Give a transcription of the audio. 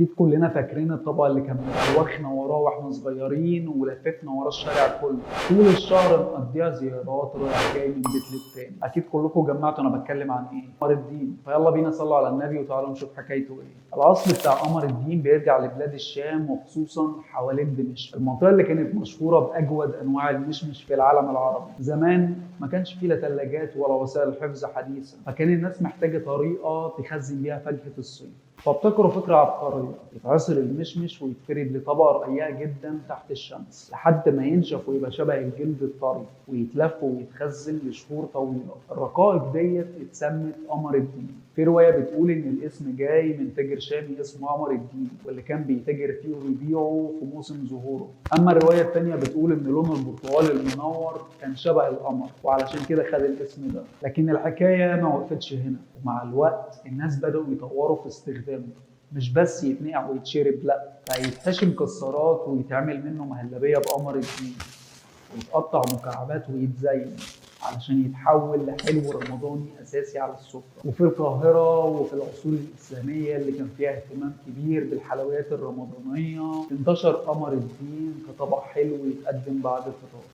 اكيد كلنا فاكرين الطبق اللي كان مدوخنا وراه واحنا صغيرين ولففنا وراه الشارع كله طول الشهر، نقضيها زيارات رايح جاي من بيت للتاني. اكيد كلكم جمعتوا انا بتكلم عن ايه، قمر الدين. فيلا بينا صلوا على النبي وتعالوا نشوف حكايته ايه. الاصل بتاع قمر الدين بيرجع لبلاد الشام وخصوصا حوالين دمشق، المنطقة اللي كانت مشهورة باجود انواع المشمش في العالم العربي. زمان ما كانش فيه لا ثلاجات ولا وسائل حفظ حديثه، فكان الناس محتاجه طريقه تخزن بيها فاكهة الصيف، فابتكروا فكرة عبقرية: يتعصر المشمش ويتفرد لطبقة رقيقة جدا تحت الشمس لحد ما ينشف ويبقى شبه الجلد الطري، ويتلف ويتخزن لشهور طويلة. الرقائق ديت اتسمت قمر الدين. في رواية بتقول إن الاسم جاي من تاجر شامي اسمه قمر الدين، واللي كان بيتاجر فيه وبيبيعه في موسم ظهوره. أما الرواية التانية بتقول إن لون البرتقال المنور كان شبه القمر، وعلشان كده خد الاسم ده. لكن الحكاية ما وقفتش هنا، ومع الوقت الناس بدأوا يطوروا في استخدامه، مش بس يتنقع ويتشرب، لا، بقى يتحشي مكسرات ويتعمل منه مهلبية بقمر الدين، ويتقطع مكعبات ويتزين علشان يتحول لحلو رمضاني أساسي على السفرة. وفي القاهرة وفي العصور الإسلامية اللي كان فيها اهتمام كبير بالحلويات الرمضانية، انتشر قمر الدين كطبق حلو يتقدم بعد الفطار.